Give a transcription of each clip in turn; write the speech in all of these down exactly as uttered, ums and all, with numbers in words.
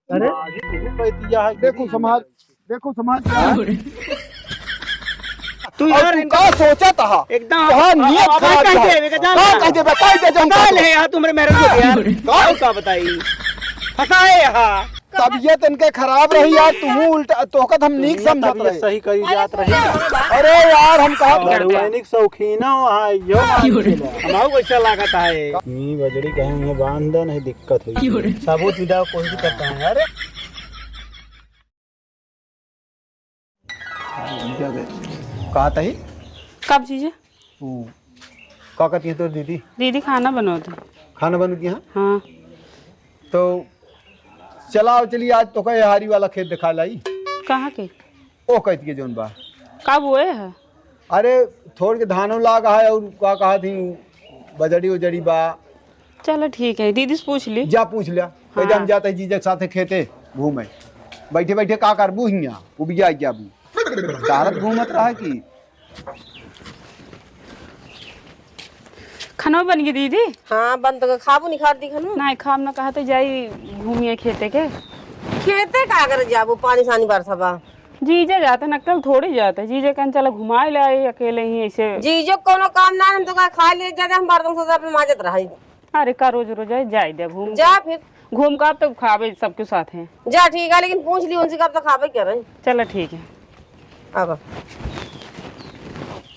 अरे, देखो, संभाल, देखो, संभाल। तू और यार तू इनका का सोचा था? एकदम तोहार अब, नियत अब खराब कह है। दे, इनका जान का दे। कह दे, बता दे, जान बता दे। ले यार, तू मेरे मेहरारू को यार। का? और का बताई? फंसाए यहाँ। तबीयत इनके खराब रही यार, तू उल्टा, तोहका तो हम नीक समझत रहे। सही करी जात रही। अरे यार, हम कहा बड़ुआनिक शौकीन हो, हाँ, यो हमाऊ कैसा लागत है? नहीं, बजड़ी कहीं उन्हें बांध दे, नहीं दिक्कत हुई। सबूत मिटावे कोशिश करता है। अरे, कहा तही? कब जीजा? ऊ, का कहती है तोर दीदी? दीदी खाना बनवत है। खाना बनवत है? हाँ। तो चला, चली, आज तोका हारी वाला खेत देखा लाई। कहाँ के? ओ कहती के जौन बा। का बोए है? अरे, थोड़ के धानो लाग है और का कहा थी, बजड़ी उजड़ी बा। चलो ठीक है, दीदी से पूछ ली। जा पूछ लिया। हाँ। कह दे, हम जाते हैं जीजा के साथे खेते घूमे। बैठे बैठे का करबू हियाँ, उबिया जाबू। तारत घूमत रहा कि खनवा बन गई दीदी? हाँ, बन तो खाबू निखार दी खनवा। नहीं खाब ना, कहा तो जाई घूमिए खेते के। खेते का करे जाबू, पानी सानी बरसा बा। जीजा जाते ना, कल थोड़ी जाते। जीजा कहन चला घुमाए ले आई अकेले ही ऐसे। जीजो कोनो काम ना, हम तो का खा लिए जाते, हम बर्तन से अपने माजत रही। अरे का रोज रोज है, जाए दे घूम। जा फिर। घूम का तो खाबे सबके साथ है। जा ठीक है, लेकिन पूछ ली उनसे कब तक खाबे क्या रहे। चला ठीक है। अब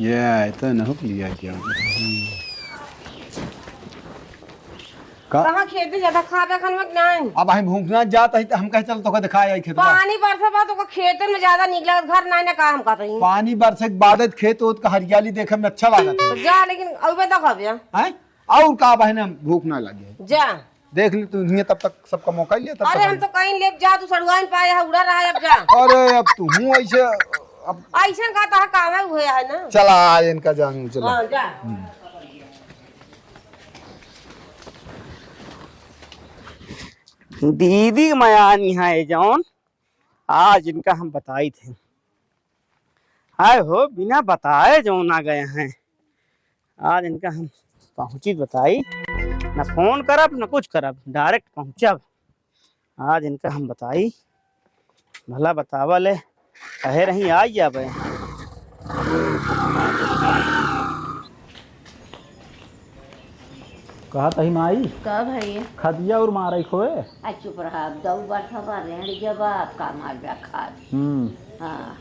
ये आए तो न हो लिया क्या? का? कहाँ खेते ज्यादा खाबे खनवा कि नहीं? अब हम भूखना जात है तो हम कहे चल तोका दिखाए आई खेतवा। पानी बरसा बा तो खेते में ज्यादा नीक लागत, घर नहीं ना का हम कहते हैं। पानी बरसे के बाद खेत ओत का हरियाली देखे में अच्छा लागत है। तो जा लेकिन अबे तक खाबे। हैं? और का बहन, हम भूख ना लगे। जा। देख ली तू हियां, तब तक सबका मौका ही लिया, तब अरे तक हम तो कहीं लेके जा, तू सड़ुआइन पाए है, उड़ा रहा है, अब जा। अरे अब तू हूँ ऐसे, अब ऐसे का तोहर काम है, उहे है ना। चला आ इनका जान, चला। हाँ, जा। हम्म। दीदी के मयान यहाँ है जौन, आज इनका हम बताई थे। आए हो, बिना बताए जौन आ गए हैं। आज इनका हम पहुँची बताई, न फोन करब, न कुछ करब, direct पहुँचब। आज इनका हम बताई, भला बतावा ले, कहे रही आई जाबे। कहत ही माई। का भाई? खदिया और मारे खोए। आ चुप रहा, अब दऊ बरसा बा, रेंड़ गया बा, अब का मार बा खाद। हम्म। हाँ,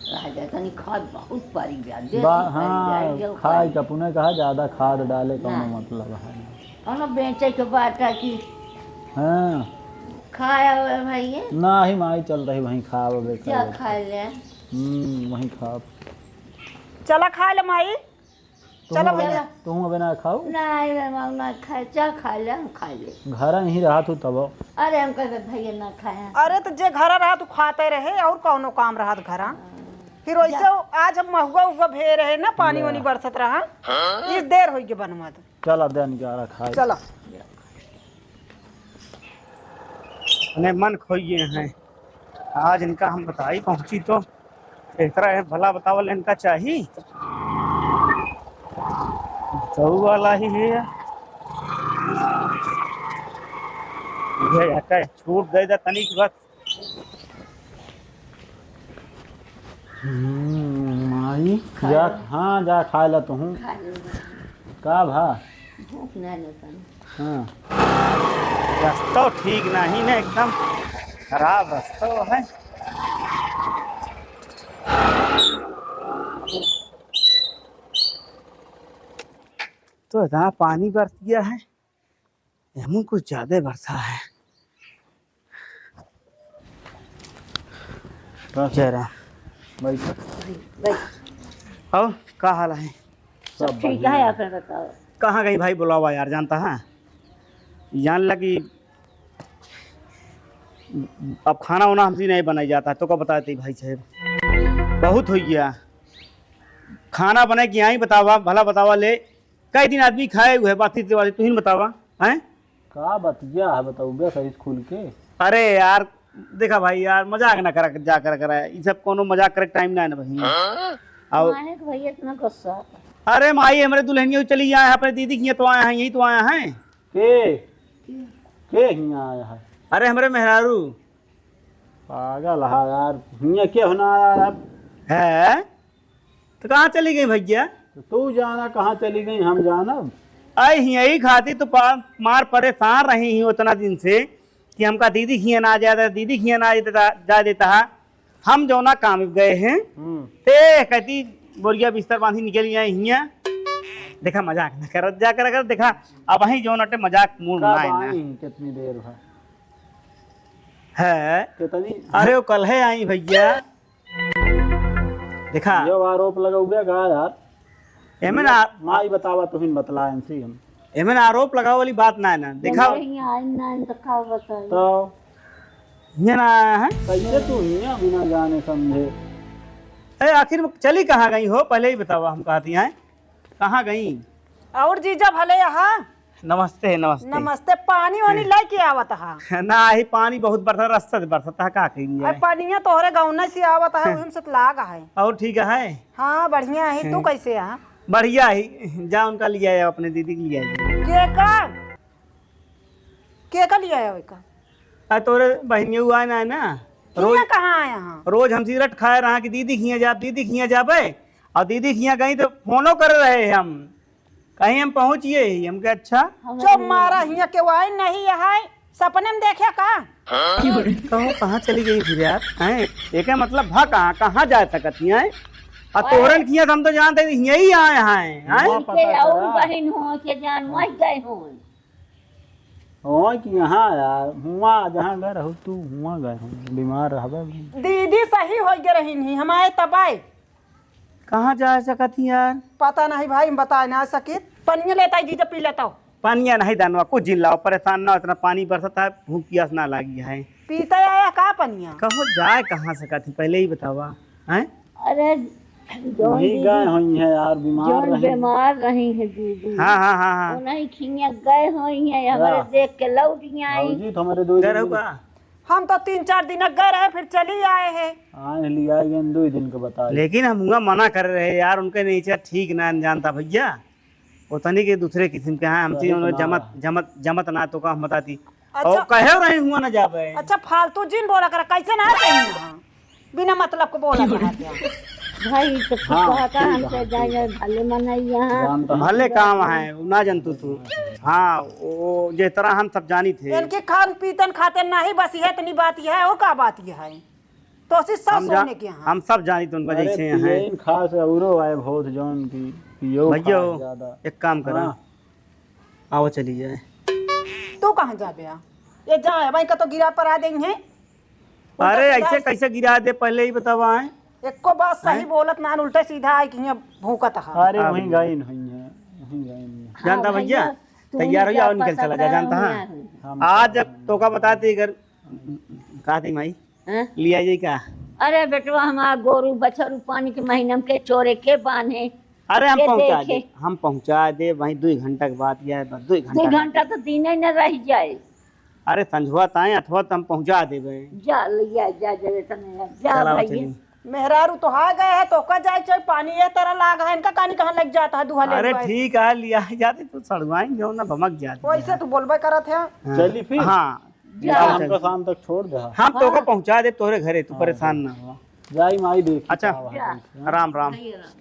रह जा, तनी खाद बहुत परी बा, दे बा-, दी, परी हाँ, जाए, जो खाए परी। का पुने कहा, ज्यादा खाद डाले कौनो ना। मतलब है। कौनो बेचे के बात है कि हाँ। खाया हुआ भाई है? ना ही माई चल रही, वहीं खाब अबे क्या खाए। खा ले? हम्म, वहीं खाब। चला खा ले माई। तुहूँ चलो अबे भैया। ना, तुहूँ अबे ना खाऊ? नहीं रे माऊ, ना खाए, जा खा ले, हम खा ले। घर ही रहा तू तब। अरे हम कहते भैया ना खाए। अरे तो जे घर रहा तू खाते रहे, और कौनो काम रहा तो घर? हाँ। फिर वैसे जा। आज हम महुआ उहुआ भे रहे ना, पानी ले। वानी बरसत रहा, हाँ? इस देर होई के बनवा दो। चला दे निकारा खाए। चला। अपने मन खोइए हैं। आज इनका हम बताई पहुँची तो एकरा है भला बतावल इनका चाही। दऊ वाला ही है या। ये हटा छूट दे दे तनिक बस। हम्म, माई, खा जा, लो। हाँ, जा खा ला तुहूँ। खा लो। का भा? भूख ना लगन। हाँ। रस्तो ठीक नहीं ना, एकदम खराब रस्तो है। तो इतना पानी बरस गया है, एमन कुछ ज्यादा बरसा है। का जरा। बैठ। बैठ। और का हाल है? सब सब ठीक बढ़िया है, है। अपने बताओ। कहाँ गई भाई बुलावा यार, जानता है? जान लगी अब खाना वाना हमसे नहीं बनाई जाता है, तो का बताते भाई साहब, बहुत हो गया। खाना बने कि आई बतावा, भला बतावा ले, कई दिन आदमी खाए हुए बाती, बाती, तू ही न बतावा, हैं? का बतिया है, बताउबे सही से खुल के। अरे यार, देखा भाई यार, मजाक ना करा, जा कर करा, ई सब कोनो मजाक करे टाइम ना है ना भाई। हाँ? आओ। काहे के भैया इतना गुस्सा? अरे माई, हमरे दुल्हनिया चली आए हैं, अपने दीदी की तो आए हैं, यही तो आए हैं। के? के? के हियाँ आया है? अरे हमरे मेहरारू। पागल है यार, हियाँ के होना आया यार? है? तो कहाँ चली गई भैया? तो तू जाना कहाँ चली गई, हम जानब? आई ही यही खातिर तो पा-, मार परेशान रही ही उतना दिन से कि हमका दीदी खिया ना जाए, दीदी खिया ना जाए देता, जाए देता है। हम जौना काम गए हैं, हम्म। ते कहती बोरिया बिस्तर बांधी निकल आए हिया। देखा मजाक न करत जा कर, कर देखा, अब वही जौन अटे मजाक मूड ना कब आए ना। आई, कितनी देर है? है। कितनी? अरे वो कल है आई भैया। देखा। यो आरोप लगाउबे का यार? एमे ना माई बतावा, तुहिन बतला इनसे हम। एमे ना आरोप लगावे वाली बात ना है ना। देखा। नहीं, आई ना, तो का बताई? तो हियाँ ना आया है? कैसे तू हियाँ बिना जाने समझे? ए, आखिर में चली कहाँ गई हो? पहले ही बतावा, हम कहती हैं। कहाँ गई? और जीजा भले यहाँ? नमस्ते, नमस्ते। नमस्ते, पानी वानी लेके आवत हा? ना, ही पानी बहुत बरसा, रस्ता से बरसत है, का कही अब जाए? पनिया तोहरे गौने से आवत है, उही में से लाग है। और ठीक है? हाँ, बढ़िया है। तू कैसे है? बढ़िया ही, जा उनका लिया आओ, अपने दीदी के लिया आओ। के का? के का लिया आओ का? आ, तोरे बहनिया हुआ ना, है ना? रोज कहाँ आया हाँ? रोज हम सिगरेट खाए रहा कि दीदी खिया जाब, दीदी खिया जाबे, और दीदी खिया गई तो फोनो कर रहे हम, कहीं हम पहुँचिए ही, हमके अच्छा। चुप मारा, हियाँ के वाई नहीं है, सपने में देखे का? कहो, कहाँ चली गई फिर यार? हैं? एके मतलब भा कहाँ, कहाँ जा सकत ही हैं? आ तोहरन किया हम तो जानते ही यही आए हैं, हैं? इनके और बहिन हो के जान वही गए हो। हो कि यहाँ यार, हुआ जहाँ गए रहो तू, हुआ गए हो, बीमार रहबे। दीदी सही हो गए रही नहीं, हमारे तबाई। कहाँ जा सकत ही यार? पता नहीं भाई, हम बताए ना सकित। पनिया लेता ही जीजा, पी लेता हो। पनिया नहीं दानवा, कुछ जिन लाओ, परेशान ना हो, इतना पानी बरसत है, भूख पियास ना लागी है। पीता आया का पनिया? कहो जाए कहाँ सकत ही, पहले ही बतावा, हैं? अरे, जौन वही दीदी, गए हुई है यार, बीमार जौन रही। बीमार रही है दीदी। हाँ, हाँ, हाँ, हाँ। वो नहीं खिया गए हुई है, हमारे हाँ। देख के लौट गई आई। भौजी, तो हमारे दो डर दिन होगा? हम तो तीन चार दिन गए रहे, फिर चली आए हैं। हाँ, लिया गए दो दिन के बता। लेकिन हम हुआ मना कर रहे यार, उनके नेचर ठीक ना जानता भैया, उतनी के दूसरे किस्म के हैं, हमसे सही उन्होंने ना। जमत, जमत, जमत ना तो का हम बताती। अच्छा। और कहे रहे हुआ ना जाबे। अच्छा, फालतू जिन बोला कर, कैसे ना सही ना? बिना मतलब को बोला कर। भाई, तो तू हाँ, कहता ठीक है, हमसे ठीक जाए, है। भले मनई यहाँ। जानता हूँ। भले काम है, वो ना जानतू तू। हाँ, वो, वो जिस तरह हम सब जानी थे। इनके खान पीतन खाते नहीं, बस ये इतनी बात ये है, और का बात ये है? तो उसी सब हम जा-, सोने के यहाँ। हम सब जानी तो उनका अरे जैसे हैं। पियन खास औरो आए बहुत जौन की पियो भैया खास हो, ज्यादा। एक काम करा। हाँ। आओ चली जाए। तू कहाँ जाबे आ? ये जा, भाई का तो गिरा पर आ गई है। अरे उल्टा सीधा ऐसे कैसे गिरा दे, पहले ही बतावा है। एको बात सही हैं? बोलत ना, उल्टा सीधा आए कि यहाँ भूकत हा। अरे हाँ वहीं भैया। गई नहीं है, वहीं गई नहीं है। जानता हाँ भैया, भैया, तू तैयार हो क्या जाओ, निकल पता चला जा, जानता कहाँ हाँ। है? हम आज जब तोका बताते अगर, कहा थी माई? हैं? लिया जाई का? अरे बेटवा, हमार गोरू बछरू पानी के महीना में के चोरे के बान्हे, अरे हम के पहुँचा देखे। दे, हम पहुँचा दे, वहीं दुई घंटा के बाद या बस दुई घंटा दुई का। घंटा तो दिन ही न रह जाए। अरे संझुआ ताए अथवा तो हम पहुँचा देबे। जा लिया, जा, जा, जा, जा चला भैया। चली। मेहरारू तो हा गए है, तो का जाए चाहे पानी ये तरह लाग है, इनका कानी कहाँ लग जाता है, दुहा ले अरे दुहा। ठीक है, लिया जाते तो सड़ुआइन जो ना भमक जाती वैसे है। तू बोलबे करत है। हाँ। चली फिर। हाँ। जा। आओ, हमका चल। शाम तक छोड़ दे। हम तोका हाँ। पहुँचा दे तोरे घरे, तू हाँ, परेशान ठीक। ना हो। जाई माई देख के अच्छा। आवा है जा। तुमसे, हाँ? राम, राम। भैया राम, राम।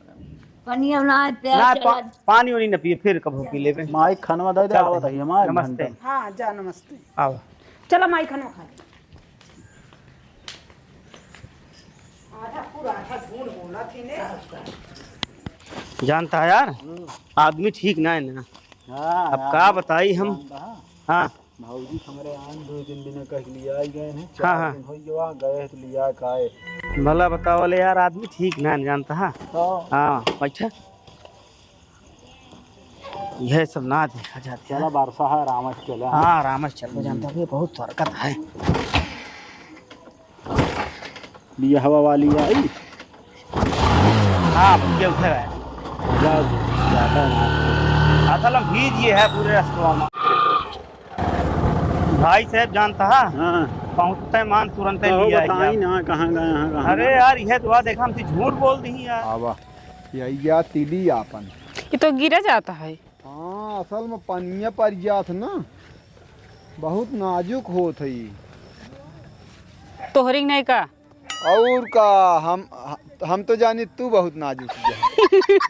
पनिया ना है, प्याज ना, चला पा-, पानी वानी न पिए, फिर कबो पी लेबे। माई खानवा दे दे, चल। आवत है, हमारे नमस्ते। घंटा। हाँ, जा, नमस्ते। आओ। चला माई खानवा खा ले। आधा पूरा आधा झूठ बोला थी ने। जानता है यार, हम्म। आदमी ठीक ना है ना। हाँ, अब यार, का बताई हम? जानता है। हाँ। भौजी हमरे आन दो दिन बिना कह के लिया ही गए हैं, हाँ, चार हाँ। दिन हो गया, गए हैं तो लिया का आए। भला बतावले यार, आदमी ठीक ना जानता है। तो हाँ, बैठा। यह सब ना देखा जाता है। चला बरसा है, आराम से चला। हाँ, आराम से चल, जानता है, बहुत हरकत है। बियहवा वाली आई। हाँ, भैया उठे है। जा, जाता है ना। असल में भीज ये है पूरे रस्तवा में। भाई साहब जानता है? हाँ। पहुँचते मान तुरंत तो लिया बताई गया। ना कहाँ गए हैं, कहाँ अरे गए। यार, यह तो देखा, हम तो झूठ बोल दी यार। आवा, यही गया तिली आपन। ये तो गिरा जाता है। हाँ, असल में पनिया पड़ जात ना। बहुत नाजुक होत है ई। तोहरी नहीं का? और का, हम, हम तो जानी तू बहुत नाजुक है।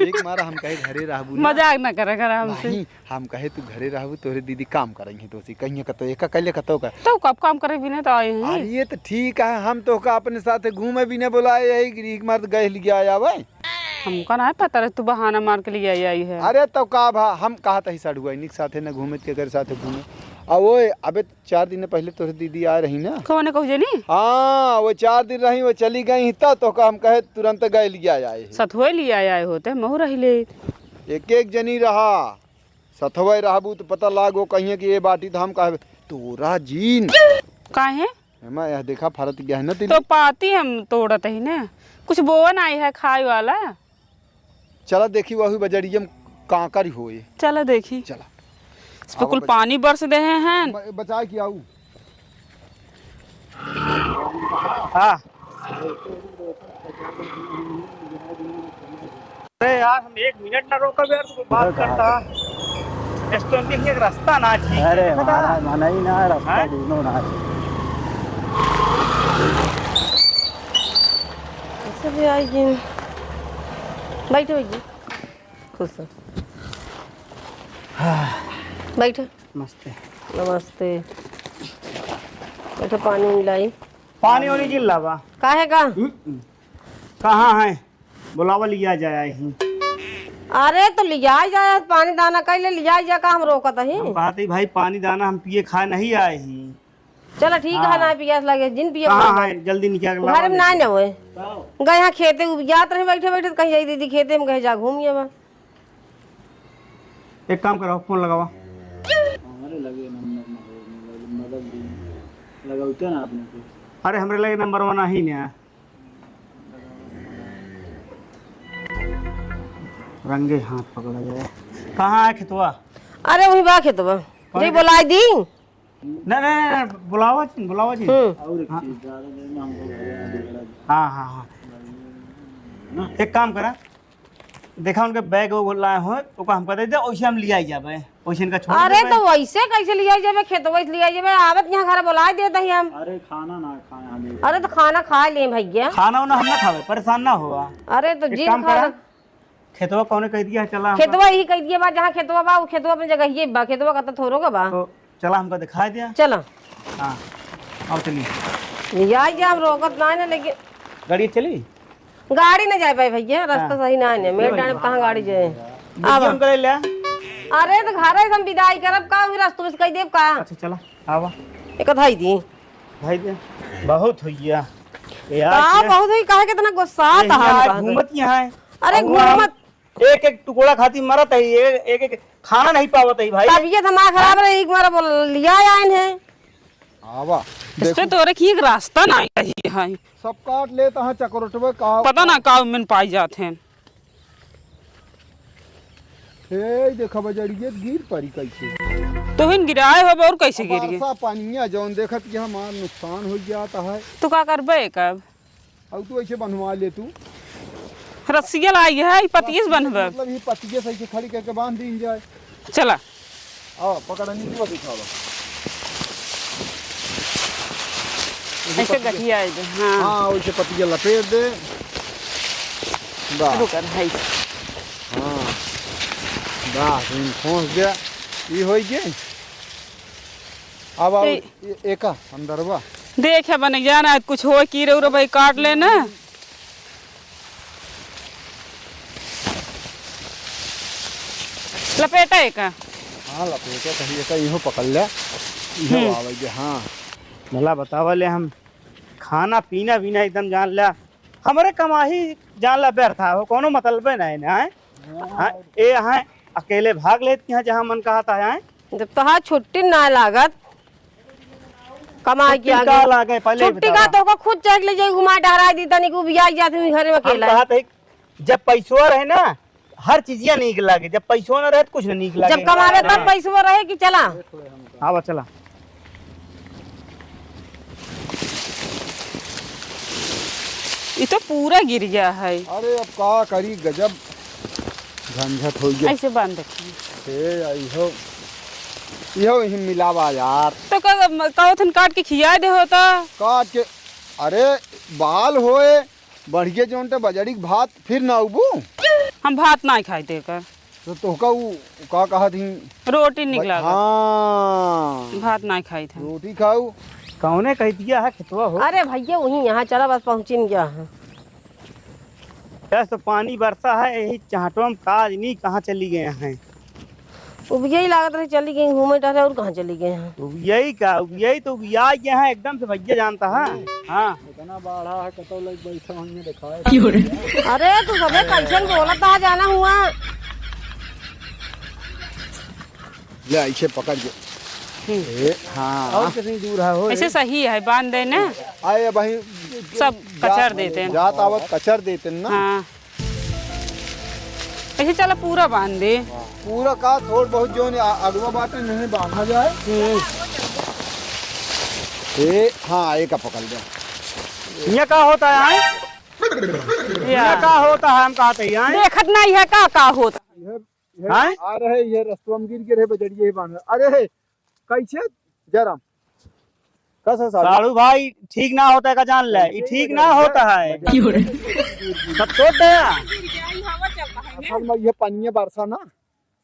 एक मारा हम कहे घरे रहबू ना। मजाक ना करे कर हमसे। नहीं, हम कहे तू घरे रहबू, तोहरे दीदी काम करई है तोसे, कहिए कतो एका कैले कतो का। तो कब काम करे बिना तो आए हैं। अरे ये तो ठीक है, हम तो का अपने साथ घूमे बिना बुलाए, यही एक मार गए लिया आवे। हमका ना पता रहे तू बहाना मार के लिए आई, आई है। अरे तो का भा, हम कहा तही सड़ुआ निक साथे न घूमे, के कर साथे घूमे। आ वो अबे चार दिन पहले तोहरे दीदी आ रही ना। कौन कहू जनी? हाँ, वो चार दिन रही, वो चली गई ही, तब तो का हम कहे तुरंत गए लिया आए हैं। सतुए लिया आए होते, महू रही ले। एक एक जनी रहा, सतुए रहबू तो पता लागो कहिए कि ये बाटी तो हम कहबे तोरा जीन। काहे? एमा यह देखा फरत गया है ना तिल। तो पाती हम तोड़त ही ना, कुछ बोवन आई है खाए वाला। चला देखी वही बजरिया में कांकर होए। चला देखी। चला। इस पे आवा कुल बज- पानी बरस दे हैं। ब-, बचाए कि आऊ। हाँ। अरे यार, हम एक मिनट ना रोकब यार, तू बात अरे करता। कहाँ? स्टैंडिंग एक रास्ता ना ठीक है, अरे पता? हमारा मनई ना, रास्ता हाँ? दूनों ना ठीक। ऐसे भी आई गई। बैठो जी, खुश हो। हाँ। बैठो। नमस्ते। नमस्ते। बैठो, पानी उनी लाई। पानी उनी जिन लावा। काहे का? हम्म। कहाँ है? बुलावा लिया जाए ही। अरे तो लिया जाए, पानी दाना कैले लिया जाए, का हम रोकत ही? हम कहत ही भाई पानी दाना हम पिए खाए नहीं आए ही। चला ठीक है, हाँ। ना पियास लगे, जिन पिए कहाँ पानी। है? जल्दी निकाल के लावा घर में ना लेके। ना हुए। गए यहाँ खेते उबियात रहे बैठे बैठे, तो कहीं जाई दीदी खेते में, कहीं जा घूम आवा। एक काम कराओ, फोन लगावा। हमारे लगे नंबर ना हो, मतलब, मदद दी। लगावते ना आपने कुछ। अरे, हमरे लगे नंबर वन ही नहीं है। रंगे हाथ पकड़ा जाए। कहाँ है खेतवा? अरे, वही बा खेतवा। कौन जी, खेत? बुलाई दी। नहीं, नहीं, नहीं, बुलावा जी, बुलावा जी। हम्म। और एक हाँ। चीज, ज्यादा देर में हमको लगेगा। हाँ, हाँ, हाँ। ना? एक काम करा, देखा उनके बैग वो लाए हो, ओका हमका दे दे, ओइसे हम लिया ही जाबे, ओइसे इनका छोड़ अरे देबे। तो वैसे कैसे लिया जाबे, खेतवा से लिया जाबे, आवत यहाँ घर बुला देत ही हम। अरे खाना ना खाए हम। अरे तो खाना खा ले भैया। खाना उना हम ना खावे, परेशान ना होवा। अरे तो एक जिन काम खाना करा, खेतवा कौने कह दिया है, चला हमका। खेतवा यही कह दिया बा, जहाँ खेतवा बा, वो खेतवा अपने जगह ही बा, खेतवा का तो थोरो का बा। तो चला हमका दिखाई दिया। चला। हाँ, आओ चलिए। लिया जा, हम रोकत ना है ना, लेकिन गाड़ी चली? गाड़ी न जाए पाए भैया, रास्ता हाँ। सही ना है, मेरे डांड कहाँ गाड़ी जाए? दीदी आवा। उनका ले ले। अरे तो घर है, हम विदाई करब का, वही रास्ता में से कह देब का? अच्छा चला, आवा। एक धाई दी। भाई दे, बहुत हो गया। यार का क्या? बहुत हुई, काहे कितना गुस्सा ये आता है यार हमका? घूमत यहाँ है। अरे अब हम घूमत। एक एक टुकड़ा खाती मरत है, ये एक एक खाना नहीं पावत है भाई। तबीयत हमारा खराब रही, एक बार बोल लिया आए हैं। आवा, इस पे देखो। तोरे की एक रास्ता ना आई है। सब काट लेता है चकरोटवे का। पता ना का उमन पाई जात हैं। ए, देखा बजरिये गिर पड़ी कैसे। तोहिन गिराए हो और कैसे अब गिर गए? बरसा पानिया जौन देखत कि हमार नुकसान हो जाता है। तो का करबे कब? अब तू ऐसे बनवा ले तू। रस्सिया लाई है, ई पतिये से बनबे। मतलब ई पतिये से ऐसे खड़ी करके बांध दीन जाए। चला। आओ, पकड़, नीचे बिछावा। ऐसे ऐसे पतिया। गठिया है, हाँ। हाँ, वैसे पतिया लपेट दे। बस। रुक, है। हाँ। बस, इन खोस दे। ई होई गए। अब आओ, ए- ए-, एका अंदरवा। देखे बने जाना, कुछ हो की रे, रे भाई काट लेना। लपेटा है का? हाँ, लपेटा कहिए का, इहो पकड़ ले। इहो हम्म। आवे जे, हाँ। भला बतावा ले हम खाना पीना भी नहीं एकदम जान ला। हमरे कमाही जान ला व्यर्थ हो, कोनो मतलबे नहीं ना है। हाँ, ए हैं, अकेले भाग लेत यहाँ जहाँ मन कहत है, हैं? जब तोहार छुट्टी ना लागत, कमाई के छुट्टी आगे। का लागे, पहले छुट्टी बतावा। का तोहका खुद चल ले जाई, घुमा टहराई दी, तनी को भी आई जात हूँ घर में हम अकेला। कहत है, जब पैसवा रहे ना, हर चीजिया नीक लागे, जब पैसवा ना रहे तो कुछ ना नीक लागे। जब कमावे तब हाँ। पैसवा रहे कि चला। हाँ, बा, चला। ये तो पूरा गिर गया है। अरे, अब का करी, गजब झंझट हो गया। ऐसे बांध रखिए। ए, आई हो। इहो इही मिलावा यार। तो का, कहत हन काट के खिया दे होता। काट के, अरे बाल होए, बढ़िया जौन ते बजड़ी के भात फिर ना उबू। हम भात नाहीं खाई थे कर। तो तोहका उ का कहत ही? रोटी निक लागत। हाँ। भात नाहीं खाई थे। रोटी खाऊ। कौने कह दिया है खेतवा हो? अरे भैया वहीं यहाँ चला बस पहुँचिन गया है। बस तो पानी बरसा है, यही चाहटवा में काज नहीं कहाँ चली गए हैं। उबियई लागत रही, चली गई घूमे टहरे, और कहाँ चली गई हैं? उबियई का, उबियई तो उबिया गया है एकदम से, भैया जानता है। हाँ। इतना बाढ़ा है, कतौ लग बैठा होइए, दिखाए। अरे, तू सबे कैसन बोलत है, जाना हुआ। ले, ऐसे पकड़ के। हम्म। ए, हाँ। और कितनी दूर है हो? ऐसे सही है, बांध दे ना। आए भाई, सब जा-, कचर देते हैं। जात आवत कचर देते हैं ना। हाँ। ऐसे चला पूरा बांध दे। पूरा का, थोड़ बहुत जौन आ-, अगवा बाटे नहीं बांधा जाए। हम्म। ए, हाँ, ए का पकड़ दे। ये का होता है, आए? या। ये का होता है, हम कहते हैं, आए? देखत नहीं है का, का होता? ये, ये हैं? आ रहे, ये रस्तवा में गिर गिर है, बजरिए ही बांध। अरे, कैसे? जयराम, कस है साढ़ू? साढ़ू भाई, ठीक ना होता है का जान ले, ई ठीक ना होता है। सब तोड़ दे। असल में ये पनिया बरसा ना,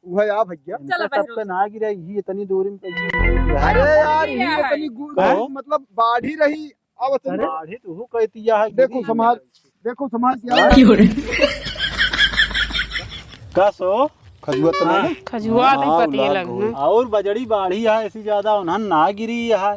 उहे आ भैया। चला इनका बहन। सबके ना गिरे, ये इतनी दूरी में कैसे? अरे यार, ये इतनी गु-, हाँ? मतलब बाढ़ी रही, अब अरे। बाढ़ी तो हूँ कहती है, देखो गिरी। संभाल, देखो, समाज क्या है? का सो? खजुआ तो नहीं? हाँ। खजुआ नहीं हाँ, पतिये लाग लगना। गई। और बजड़ी बाढ़ी है, ऐसी ज्यादा उन्हन ना गिरी है।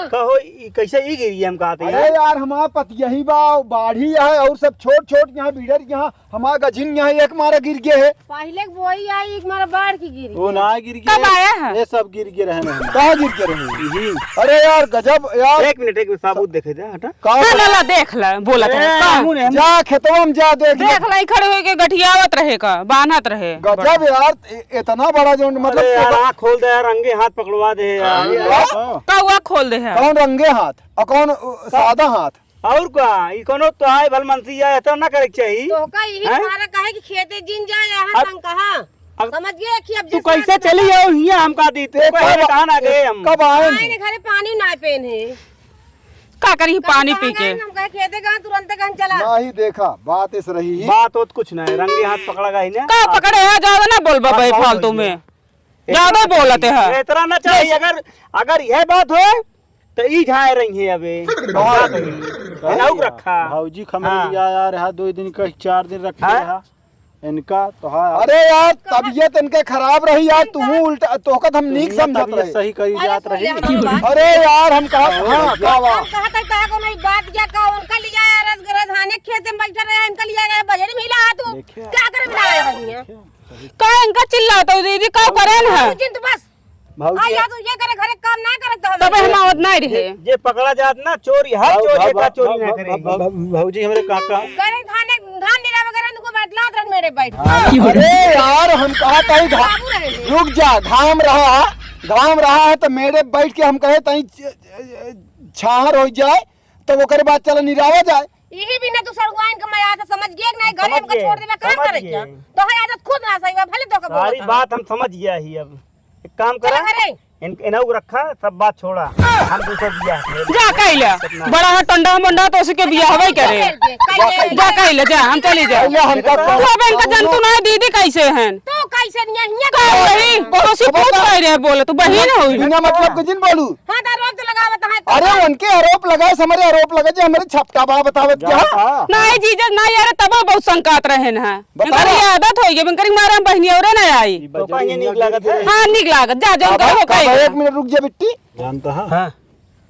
कहो, ई कैसे ई गिरी हम कहते हैं? अरे यार, हमारा पतियही बा, बाढ़ी है, और सब छोट छोट यहाँ बीड़र यहाँ, हमारा गजिन यहाँ एक मारा गिर गए है। पहले के बोई आई, एक मारा बाढ़ की गिरी। वो ना गिर गए। कब आया है? ये सब गिर गए रहे हैं। कहाँ गिर गए रहे हैं? यही। अरे यार, गजब यार। एक मिनट, एक मिनट, साबुत देखे दे, हटा। का ला, ला, ला, देख ला, बोलत है। ए, का? मुने हम जा, खेतवा में जा, देख ले। देख ला, ई खड़े होके गठियावत रहे का, बान्हत रहे। गजब यार, इ-, इतना बड़ा जौन, मतलब, अरे यार, आँख खोल दे यार, रंगे हाथ पकड़वा दे यार। हाँ। कौआ खोल दे है। कौन रंगे हाथ? और कौन, अ, सादा हाथ? और का? ई कोनो तो आए भलमनसी है, इतना ना करे के चाही। तो का यही हैं? तुम्हारा कहे कि खेते जिन जाए, यहाँ अब तंग कहाँ? अब समझ गए कि अब तू जिस कैसे तरह से चली आओ हियां हमका दी? तू ते कहे कब, कहाँ ना गए हम? कब आए? आए ने घरे पानी ना पेन है। का करी कब पानी कहाँ पी के? गए? हम कहे खेते गए, तुरंत गए चला। नहीं देखा, बात इस रही। बात होत कुछ नहीं, रंगे हाथ पकड़ा गई ना। का पकड़े है? ज्यादा ना बोल बाबा, बात फालतू में। ज्यादा बोलते हैं। इतना ना चाहिए। अगर, अगर यह बात हो, तो ई झाए रही है अबे। हाँ। इनाऊ रखा। भौजी खमर हाँ। लिया यार, हाँ, दो दिन का, चार दिन रखे हाँ? रहा। इनका तो हाँ। अरे यार, तबीयत इनके खराब रही यार, तू उल्टा, तोहका तो हम नीक दुनिया समझत तबीयत रहे। सही करी अरे जात सुन रही। ले हमारी बात। अरे यार, हम कहा, हाँ, हाँ, का बा? हम कहा था, का कोनो बात क्या, का उनका लिया यार, रस-, रस-, धाने खेत में बैठा रहे, इनका लिया गया, बजट में हिला तू। देखिए। क्या करे में आया है यहाँ? का इनका चिल्लात हो दीदी, का करेन है? तू जिन तू बस। भौजी। आ, या तो ये करे, घरे काम ना करे तो हम तबे हम आवत नहीं रहे। जे, जे पकड़ा जात ना, चोरी, हर भाऊ, चोरी भाऊ, का भाऊ, चोरी ना भाऊ, करे। भाऊ, भाऊ, भौजी हमरे काका। घरे धाने, धान निरावे करे, उनको बैठला, रन मेरे बैठ। हाँ, अरे यार, हम कहा था ही घा-, बाबू रहे। रुक जा, घाम रहा, घाम रहा है तो मेरे बैठ के हम कहे तई छ-, छ-, छाहर हो जाए, तो ओकरे बाद चला निरावा जाए। यही बिना तू सड़ुआइन के मया तो समझ गए कि नहीं, घरे समझ हमको गए, छोड़ देबे, काम समझ करे क्या? गए। तो है आदत खुद ना सही बा, भले तो के सारी बोलत है। बात हम समझ गया ही अब। एक काम चल करा, घरे। इन, इन्हें को रखा, सब बात छोड़ा। हम दूसरा बियाह करेंगे। जा कइले, कितना? बड़ा है टंडा मंडा तो उसी के बियाह हवे करे। कइले। जा कइले, जा, हम चली जा। भैया, हम तब तू अब इनका जनतू ना दीदी कैसे हैं? तो कैसे नहीं है? हियां का तो वही, पड़ोसी पूत कह रहे बोले, तू बहिन हो। बिना मतलब के जिन बोलू। हाँ, तो आरोप तो लगावत है। अरे, उनके आरोप लगाए, हमारे आरोप लगे जे हमारे छपटा बा बतावत क्या? हाँ। नहीं जीजा, नहीं, अरे तब बहुत संकात रहे ना। बताओ। इनकर ये आदत होई गई, इनकर मारे हम बहिनी औरे ना आई। ई तो बजरी कहीं नीक लागत है। हाँ, नीक लागत। जा, जा, अब, कहो अब कहीं। एक मिनट रुक जा बिट्टी। जानता है? हाँ।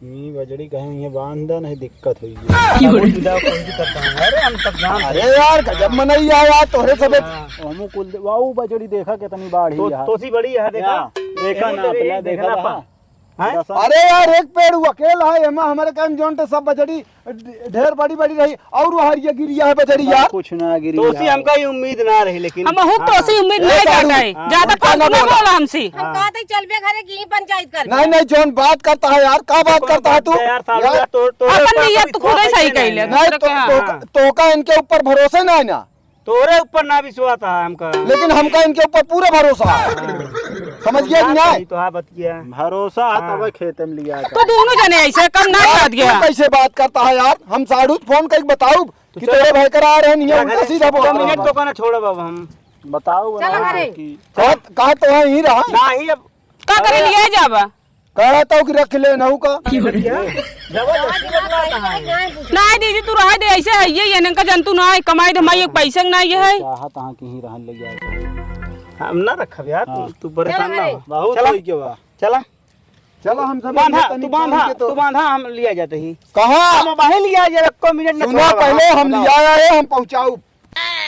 ई बजरी कहीं ये बांध दे, नहीं दिक्कत होई। की हो रही? अरे, हम सब जानते हैं। अरे यार, गजब मनई है यार, तोहरे सबे। हाँ। हमू कुल दे-, वाऊ बजरी देखा कितनी बाढ़ी तो, है। तोसी बड़ी है, देखा? या, देखा एहू ना, तो पहले देखा देखा ना था। पा। हैं? दसा- अरे यार, एक पेड़ वो अकेला है, एमा हमारे कन जौन तो सब बजरी ढे-, ढेर बड़ी बड़ी रही, और वो हरिया गिरिया है बजरी यार। कुछ ना गिरी तो उसी यार। हमका ये उम्मीद ना रही, लेकिन हम हूँ हाँ, तो उसी उम्मीद ए, नहीं साढ़ू, करता है। हाँ, ज्यादा उल्टा फालतू ना ना बोला। बोला हमसे। हम हाँ। कहते चल बे घरे की पंचायत कर। नहीं, नहीं, जौन बात करता है यार, का बात करता है तू? यार, साढ़ू यार, यार, तोर, तोर अपन बात नीयत कुछ खुदे बात सही नहीं कइले, है। नहीं, दूसरे तो, के तो, हाँ। तो का इनके ऊपर भरोसे नहीं ना। तोरे ऊपर ना विश्वास है हमका। लेकिन हमका इनके ऊपर पूरा भरोसा है। हाँ। समझ गया कि नहीं? तो हाँ, बतिया। भरोसा है, हाँ। तब खेते में लिया तो दोनों जने ऐसे कम ना यार, कर दिया। तू कैसे बात करता है यार? हम साढ़ू फोन करके बताऊब तो कि चलो। तेरे भाई करा आ रहे हैं, ये उल्टा सीधा बोल दो रहा मिनट है। तो कहना छोड़ो बाबा हम। बताओ चलो ना घरे। कि कहा, कहा तो वहीं रहा। नहीं, अब का करे अरे। लिया जाबा? कहा तो कि रख ले नहू का। जबरदस्ती बतलाता है। नहीं दीदी, तू रह दे, ऐसे है ये, ये इनका जंतु ना है, कमाई धमाई एक पैसे ना ये है। चाहत हाँ कि ही रहन ले जाए। हम ना रखब यार, तू, हाँ। तू परेशान चलो ना घरे। हो। बहुत चला। होई के बा। चला। चला, हम सब बांधा, इतनी तू बांधा, काम के तो तू बांधा, हम लिया जाते ही। कहाँ? हम वहीं लिया जाए, एको मिनट ना सुना, छोड़ब, पहले हाँ, हम बताओ। लिया आए, हम पहुँचाऊ।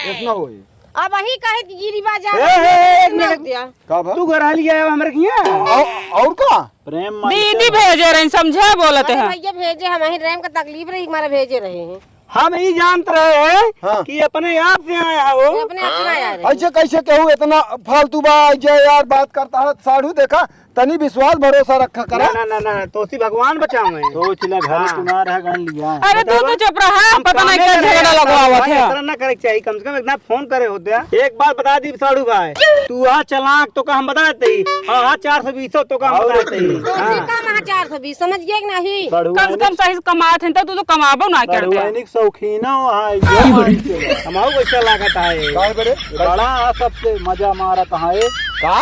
ऐसना होई। अब वही कहे कि गिरी बाजार ए, ए, ए, एक ना मिनट। दिया। का भा? तू घर लिया आए हमरे किया? और, और का? प्रेम मन दीदी से भेजे रही, समझे बोलत अरे है। भैया भेजे, हम ही रैम का तकलीफ रही, हमारा भेजे रहे हैं। हम ही जानत रहे हैं हाँ। कि अपने आप से आया हो। ये अपने आप से आया रहे। ऐसे कैसे कहू, इतना फालतू बा, ऐसे यार बात करता है, साढ़ू देखा, तनी विश्वास भरोसा रखा करा। ना, ना, ना, ना, तोसी भगवान बचावे। सोच ले, घर हाँ। तुम्हारा है, गन लिया है। अरे, तू बतावा, तो चुप रहा, हम पता नहीं कामे क्या करे झगड़ा हैं, लगवावत भाई, है। इतना ना करे के चाहिए, कम से कम एक ना फोन करे होते हैं। एक बात बता दी साढ़ू भाई, तू हाँ चालाक तो का हम बता देते ही, हाँ, हाँ, चार सौ बीस तो का हम और बता देते ही। तो हाँ। काम हाँ चार सौ बीस, समझ गए कि नहीं? साढ़ू कम से भाई कम सही से कमात हैं, तो तू तो कमाबो ना करते। साढ़ू भाई शौकीन हो, हाँ, ये मान के। हमारो कैसा लागत है? काहे बरे? बड़ा सबसे मजा मारत है। का?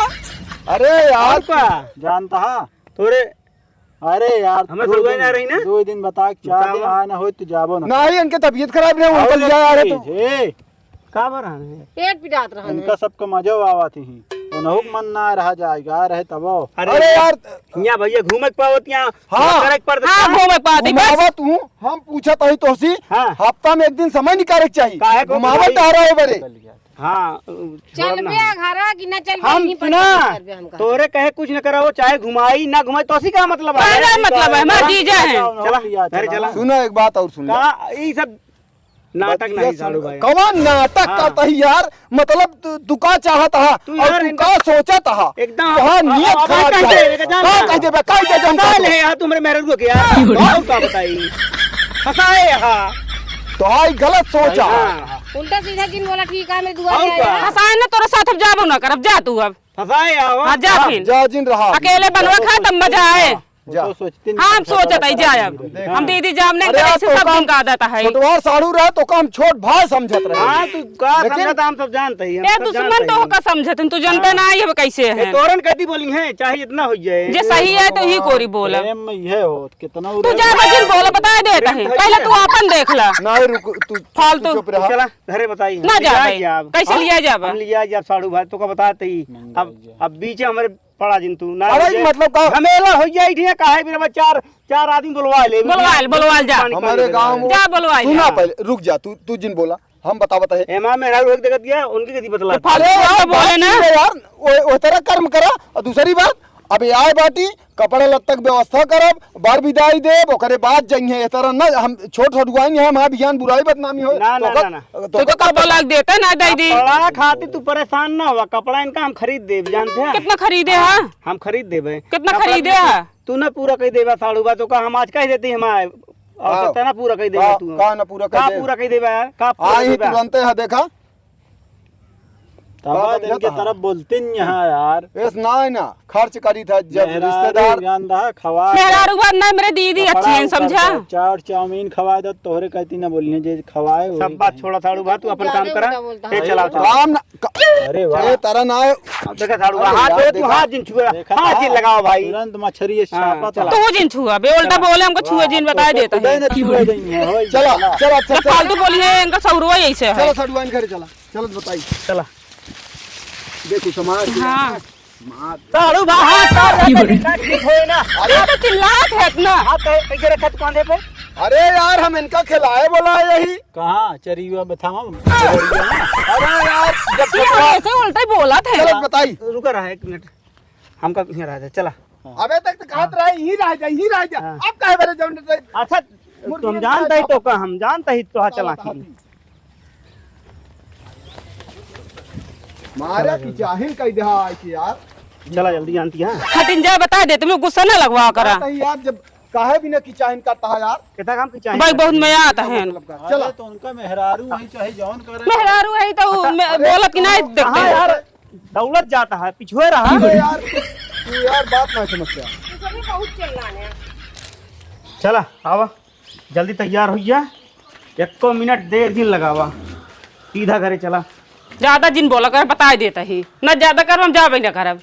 अरे यार। और का? जानता है? तोरे अरे यार, हमें दो सड़ुआ दिन, ना रही ना? दो दिन बता, चार दिन बतावा। आए ना होई तो जाबो ना। नहीं, इनके तबीयत खराब रहे, उनका और लिया आ रहे तो। चीज, ए। का बर रहा है? पेट पिटात रहा उनका है। सबका मजा आवा थी। उनहु के मन ना रहा जाएगा, रहे तबो। अरे अरे यार। यहाँ भैया घूमे के पावत यहाँ। हाँ। करे के पड़त हाँ, का? घूमे के पावत ही बस। घुमावत हूँ, हम पूछत हई तोहसी, हाँ। हफ्ता में एक दिन समय निकाले के चाहिए। काहे को घुमावत घुमाई? आ रहे बरे। हाँ, चल छोड़ब ना बे हम। घरा कि ना चल बे, हम यहीं पर सुना, चल बे हमका। तोरे कहे कुछ न कराओ, चाहे घुमाई ना घुमाई, तोसी का मतलब है? अरे मतलब है, हमार जीजा है। चला, घरे चला। सुना एक बात और सुन ले। का ई सब नाटक बतिया नहीं सुन, साढ़ू भाई। कौन नाटक हाँ। करता है यार? मतलब तू, तू का चाहत हा? तू और यार तू इनका का सोचत हा? एकदम तोहार अब, नियत अब खराब कह है। दे, इनका जान का दे। कह देबे? का कह दे हम का का ले यार, तू मेरे मेहरारू के यार। और का बताई? फंसाए हा। तोहार गलत सोच हा। हाँ। उल्टा सीधा जिन बोला ठीक है, मेरे दुआ और में का? आया। फंसाए ना, तोरा साथ अब जाबो ना करब, जा तू अब। फंसाए आवा। हाँ, जा हाँ, फिर। जा जिन रहा। अकेले बनवा खा, तब मजा आए। जा। वो तो सोचते नहीं हाँ, हम था, सोचत बड़ा ही जाए अब। खराब है। हम दीदी जामने अरे करे यार, से तो सब काम दिन का आदत है। छोटवार साढ़ू रहे तो काम छोट भाई समझत रहे। हाँ, तू का लेकिन समझत, हम सब जानते ही, हम ए सब दुश्मन जानते तो ही। का समझत, तू जानते हाँ। ना ही अब कैसे ए, है। तोरन कदी बोली है, चाहे इतना हो जाए। जे सही है तो ही कोरी बोला। प्रेम में ये हो, कितना तू उधर जा बजिन बोला, बता देता है। प्रेम पहले तू है। आपन देख ला। नहीं रुक, तू फालतू। तू चुप रहा। चला, घरे बताई। ना जा लिया भाई। जाब। कैसे हाँ? लिया जाब? हम लिया जाब साढ़ू भाई, तो का बताते ही। मंगाई अब, जाब। अब बीच में हमारे पड़ा जिन तू, ना अरे, हो जाए। मतलब का? झमेला हो जाए, ठीक है, काहे बिना चार, चार आदमी बुलवा ले, बुलवा ले, बुलवा ले, जा। पानी हमारे पानी गाँव में जा, बुलवा ले। सुना पहले, रुक जा, तू, तू जिन बोला, हम बतावत है। एमा मेहरारू एक देखत गया, उनकी कथी बतला। तो फालतू अरे यार, तो बोले बात ना। ठीक है यार, वो, वो तरह कर्म करा। और दूसरी बात, अब ये आए बाटी, कपड़ा लत्ता के व्यवस्था करब, बर बिदाई देब, ओकरे बाद जइहे। ए तरह ना, हम छोट सड़ुआइन है, हमार बिहान बुराई बदनामी होए। ना, तो ना, ओकर ना, ना। तो तो, तो कपड़ा लाग देता ना, दे दी। कपड़ा खातिर तू परेशान ना हुआ, कपड़ा इनका हम खरीद देब, जानते हैं? कितना खरीदे है? हम खरीद देबे। कितना कपड़ा खरीदे तू, है? तू ना पूरा कह देबा साढ़ू बा, तो का हम आज कह देती हम आए। और का? कितना पूरा कह देबा का, तू? का ना पूरा कह का दे? पूरा कह देबा यार? का पूरा आई कह देबा? तुरंते है, देखा। तब का इनके बतिया तरफ था? बोलती नहीं यहाँ यार। एस ना है ना, खर्च करी था जब मेहरारू रिश्तेदार। जानता है, खवा मेहरारू बात ना, मेरे दीदी कपड़ा अच्छी है, उतार समझा? दो, चाट चाउमीन खवा दो, तोहरे कहती ना बोली है, जे खवाए वही सब बात कहें। छोड़ा साढ़ू बा, तू अपन काम ज्यादा करा। उल्टा बोलता ए, है। चलाओ, चलाओ। काम ना, क-, चला, चला। ए, तारा ना है। अब देखा साढ़ू बा, अरे हाथ यार, दे, तू देखा। हाथ जिन छुआ, देखा हाथ था? जिन लगाओ भाई। तुरंत मछरी ये हाँ, छापा था। चला। तू जिन छुआ बे, उल्टा चला। बोले हमको छुए जिन, बताए देता है। नहीं, नहीं, छुए नहीं है, होई, चला, चला। चला, चला, चला, चला। फालतू बोली है, इनका सौरवा ऐसे है। चला, साढ़ू बा, घर चला। चलो तो बताई। चला। देखो समाज हाँ। मार। साढ़ू बा, हाथ काट रहा है, ठीक होए ना। अरे तो चिल्लात है इतना। हाथ कहे, कैसे रखा तू कांधे पे? अरे यार, हम इनका खिलाए बोला है यही। कहाँ? चरिया में था हम। अरे यार, जब ये ऐसे उल्टा ही बोला था। चलो बताई। रुका रहा है एक मिनट। हमका यहाँ रह जा, चला। अबे तक तो कहत रहे, यहीं रह जा, यहीं रह जा। हाँ। अब काहे बरे जौन अच्छा, मुर्गी तुम जानता ही तो का, हम जानता ही तो हाँ, चला की। मारा की चाहिन कह दे, हाँ, आई थी यार। चला जल्दी जानती है। हटिन जा, बता दे, तुम्हें गुस्सा ना लगवा करा। नहीं यार, जब काहे भी ना की चाहिन करता है यार। कितना काम की चाहिन भाई, करता बहुत है? मया आता है। मतलब का। चला। अरे तो उनका मेहरारू वही चाहे जौन करे। मेहरारू वही तो अरे, बोलत कि नहीं देखते। हाँ यार। दौड़त जाता है, पिछुए रहा। अरे यार, तू यार बात ना समझ क्या। तू सभी बहुत चिल्लाने। चला, आवा, जल्दी तैयार हो जा, एको मिनट देर जिन लगावा, सीधा घरे चला। ज्यादा जिन बोला कर, बताइ देता ही ना, ज्यादा करब हम जाबे ना करब।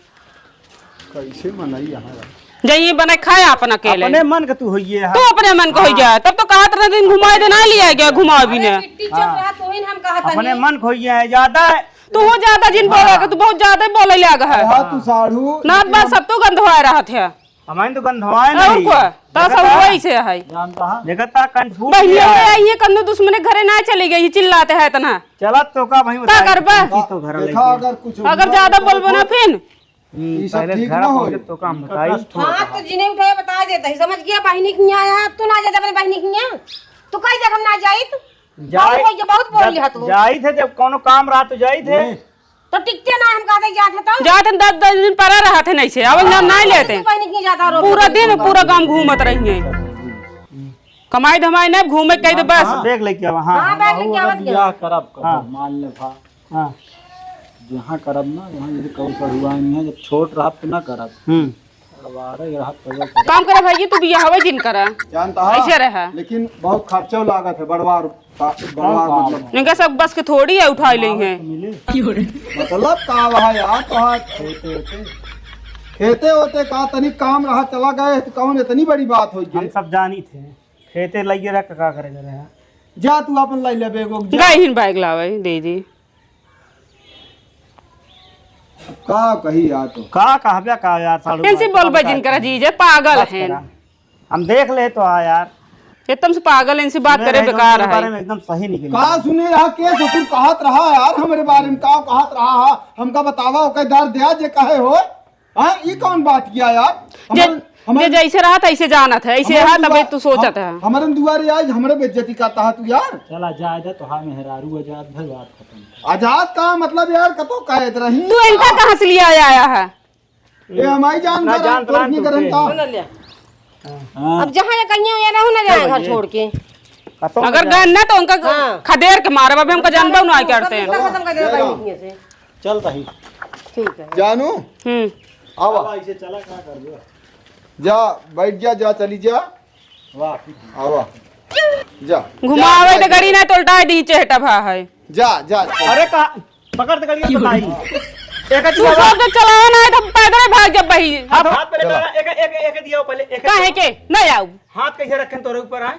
कैसे मनई यहाँ यार? जइए बने खाए अपन अकेले। अपने मन के तू होइए है। तू अपने मन के होइए है। तब तो कहत रहे दिन घुमाए दे, ना लिया गया, घुमाओ भी अरे ने। पिट्टी चल हाँ। रहा, तू ही ना हम कहत अपने हनी। मन के होइए है, ज्यादा तू हो ज्यादा जिन बोला हाँ। के, तू बहुत ज्यादा बोले लाग है। हाँ, तू साढ़ू। नात बात सब तू गंधवाए रहत है। हमारे तो गंधवाए और नहीं। को, तो सब देखता? वही से है। जानता है? देखता कंफ्यूज बहिनिया है। में आई है, कन्नू दुश्मन घरे ना चली गई, चिल्लाते हैं इतना। चला तो का भाई का बताई, करबा? किसी तो घर देखा, लेके। अगर कुछ अगर हुआ ज्यादा तो बोलबो ना फिर। हम्म, ई सब पहले ठीक घर ना पहुंचे होई। तो काम बताई। हाथ तो जिने उठाए बता देता ही, समझ गया? बहिनी के यहाँ, तू ना जाते अपने बहिनी के यहाँ, तू कही देख हम ना जाइत। जाई, बहुत बोल लिहा तू। जाई थे, जब कोनो काम रहा तो जाई थे। तो टिकते ना हम कहते जाते तो। जाते दस, दस दिन परा रहत है नहीं से, अब ना, ना लेते। बहिनी के यहाँ जाता रो। पूरा दिन, पूरा गांव घूमत रही है। कमाई धमाई नहीं, घूमे कह दे बस। हाँ, बैग लेके आवा, हाँ। हाँ, बैग लेके आवा। बियाह करब कब, हाँ। मान ले भा। हाँ। जहाँ करब ना, वहाँ यदि कबो पढ़ुआ नहीं है, जब छोट रहब तो ना करब। हम्म। अब आ रहे रहब तो जब करब। काम करे भाई, तू बियाह हवे जिन करा। जानता है, ऐसे रहा। लेकिन बहुत खर्चो लागत है, बड़वार, बड़वार हाँ, मतलब। इनका सब बस के थोड़ी है, उठा ले हैं। मिले। मतलब का वहाँ यार, तो हाँ, खेते होते, खेते होते का तनी काम रहा, चला गए तो कौन इतनी बड़ी बात हो हम गई? सब जानी थे, खेते लगे रह के का करे करे हैं। जा तू अपन लाई ले बैग, जा। गए हिन बैग लावे, दे दी। का कही यार तो? का कहबे का यार, साढ़ू इनसे मार बोलबे का जिन करा जी, जे पागल बस हैं। करा। हम देख ले तो आ यार। एकदम से पागल, इनसे बात सुने करे रहे बेकार तुमरे है। बारे में एकदम सही निकली। का सुने रहा, के ससुर कहत रहा यार, हमरे बारे में का कहत रहा हा? हमका बतावा, ओके दर दिया जे कहे हो। हाँ, ई कौन बात किया यार? जे, हमरे, हमरे जे जैसे रहा था, ऐसे जानत है, ऐसे हमरे रहा, तबे दुआ-, तू सोचत हम, है। हमरे दुआरे आज हमरे बेइज्जती करता है तू यार। चला, जाए दे, तो हाँ, मेहरारू आजाद भई, बात खत्म। आजाद का मतलब यार, कतो कैद रही। तू इनका कहाँ से लिया आया है? ए, हमारी जान ना, घर जान तोड़ तलान के तू करन दे। का? सुन ले। हाँ। अब जहाँ ये कहिए, ये रहू ना जाए घर छोड़ के। कतो अगर ना गए ना, तो उनका हाँ। खदेड़ के मारब, अभी हमका जानबो ना करते हैं। खत्म कर दे, खत्म कर दे, चलो, बहिनी के से। चल तही। ठीक है। जानू, हम्म। आवा। आवा, इसे चला, का कर दो? जा, बैठ जा, जा, चली जा। वाह। आवा। जा। घुमावे जा, तो जा। गड़ी ना तो उल्टा दी चेहटा भा है। जा, जा, जा। अरे का, पकड़ तो गड़िया बताई। एक तू आदमी सब तो चलाओ ना, तो पैदल भाग जब बही। हाथ, हाथ पहले चला। पहले, एक, एक, एक दिया पहले, एक काहे के? नहीं आऊ। हाथ कैसे रखें तोरे ऊपर आए?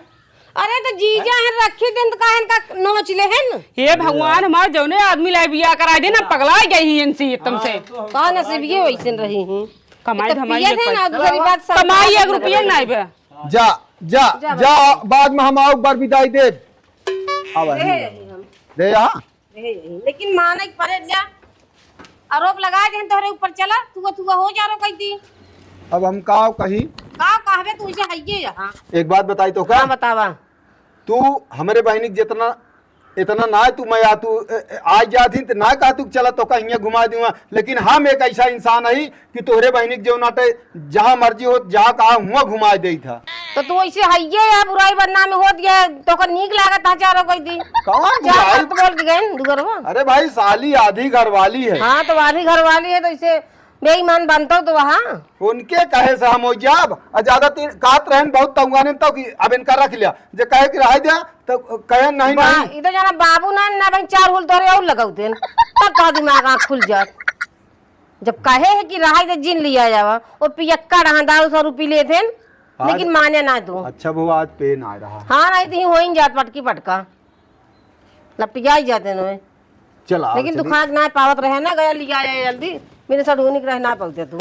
अरे तो जीजा हैं, रखी दिन तो काहे का नोच ले हैं? हे भगवान, हमार जौने आदमी लाई बियाह कराई दे ना, पगला गई ही इनसे एकदम से। हाँ, तो का नसीब ये वैसे रही हैं। कमाई तो धमाई पिए एक थे ना, पैसा। दूसरी बात सब कमाई एक रुपया नहीं बे। जा, जा, जा जा, भाई। बाद में हम आऊ एक बार विदाई दे। आवा, रहे यही हम। दे यहाँ। रहे यही। लेकिन माने के परे जा। आरोप लगा दे तोहरे ऊपर, चला, तू, तू हो जा रो कह दी। अब हम का कही? का कहबे तू इसे हइये यहाँ। एक बात बताई तो का? हाँ, बतावा। तू हमरे बहिनी के जितना, इतना ना तू मैं आ, तू, ए, ए, आ जात ही त ना कहा तू चला तो कहीं घुमा दूंगा, लेकिन हम एक ऐसा इंसान है कि तोहरे बहिनी के जो नाटे जहाँ मर्जी हो, जहाँ कहा हुआ घुमा दे था। तो तू ऐसे हइये या बुराई बदनामी होत गया, तोका नीक लागत है चारों कोई दी। कौन चार बुराई? बात बोल के गए न दुगरवा। अरे भाई, साली आधी घरवाली है। हाँ, तो आधी घरवाली है, तो इसे बेईमान बनतो तो वहाँ। उनके कहे से हम हो जाब, आ ज्यादा तीन कहत रहन बहुत तंगवाने तो कि अब इनका रख लिया, जे कहे कि रह दिया तो कहे नहीं, बा-, नहीं। ई तो जाना बाबू ना, ना भाई चार होल तोरे और लगाऊ देन, तब तो दिमाग आँख खुल जात। जब कहे है कि रहाई दे जिन लिया जावा, वो पियक्का रहा दारू सारू पी लेत हैं, आज लेकिन माने ना तू। अच्छा वो आज पे ना रहा। हाँ, नहीं तो ही हो ही जात पटकी पटका। लपटिया ही जाते नोए। चला, लेकिन तू चली। खाक ना पावत रहे ना, गया लिया आया जल्दी। मेरे साथ होने के रहे ना पावते तू।